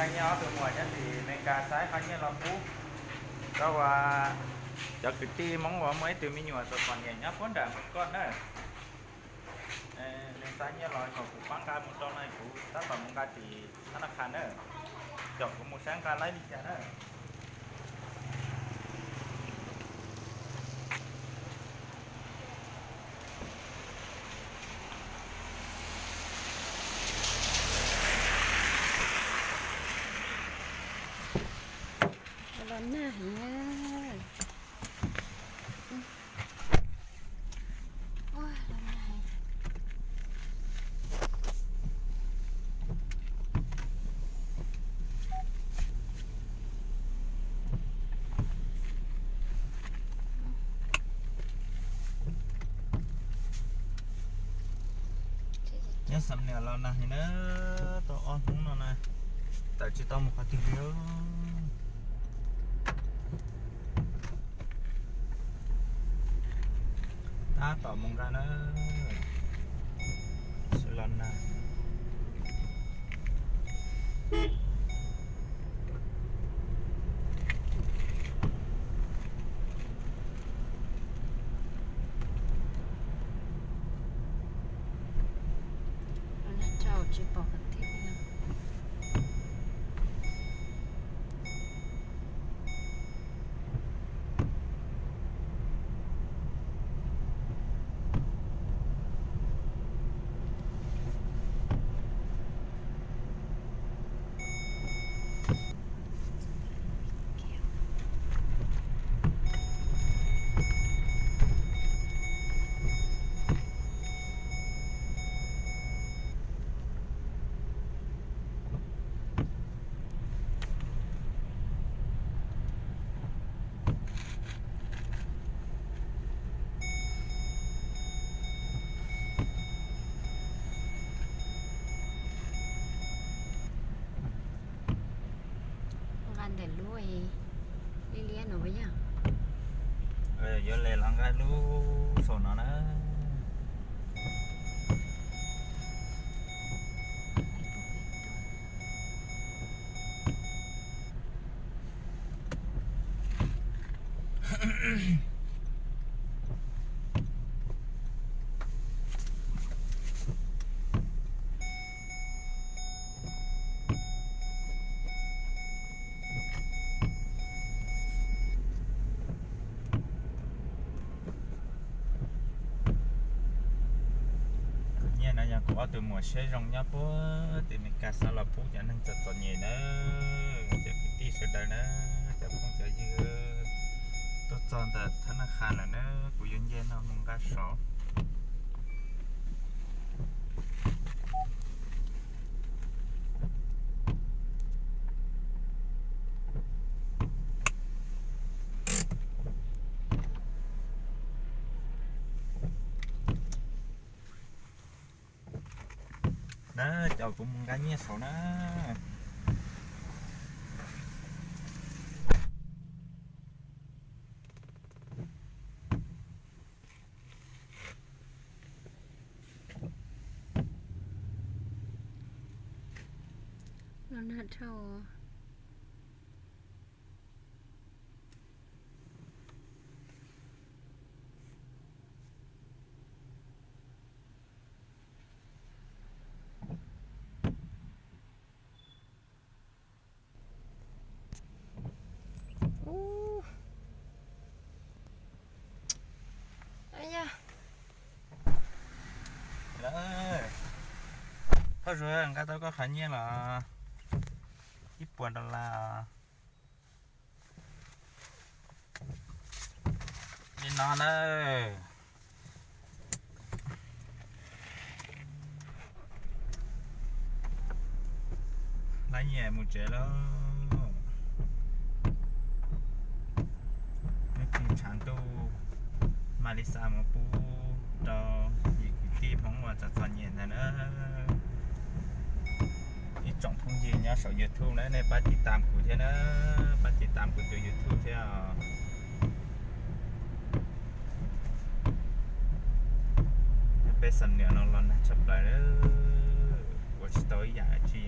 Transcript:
Nyob tus muam nyob tim Meskas xa qhov nyiaj los pub rau cov kwv tij Hmoob uas muaj ib tug me nyuam txom txom nyem nyob puag nram Npaum Koj na. Nws xa nyiaj los kom kuv pab nqa mus rau no, kuv tab tom mus nqa tim thab naj khas na, kom kuv mus saib nqa laib li cas na. Los nag heev. Nyob Xam Niam los nag heev na, tau ob hnub no na, tawm tsis tau mus qhov twg li. Tab tom mus nqa na, sawv los nag. Los nag thaum tsis pom qhov twg li. Nqa ntawm lub liab liab no puas yog? Yuav le los nqa lub saum no na. Nyiaj no yog kuv ob tug muam siab zoo nyob puag tim Meskas xa los pub cov neeg txom txom nyem na, cov kwv tij sawv daws na, cov phooj cov ywg. Tuaj txog ntawm thab naj khas lawm na, kuv yuav nce no mus nqa saud. Na, coj kuv mus nqa nyiaj saud na. Los nag dhau. Phauj Zuag, nqa tau koj qhov nyiaj los ib puas dollar. Li no na. Lab nyiaj mus tsev lawm. Neb tsis tshav ntuj, mam li xa mus pub rau yim kwv tij Hmoob uas txom txom nyem ntawd na. Ib tsoom phooj ywg nyob saum YouTube na, nej pab tiv tam kuv thiab na, pab tiv tam kuv tus YouTube thiab os. Peb xam niam no los nag tshaj plaws, ua tsis tau ib yam dab tsi.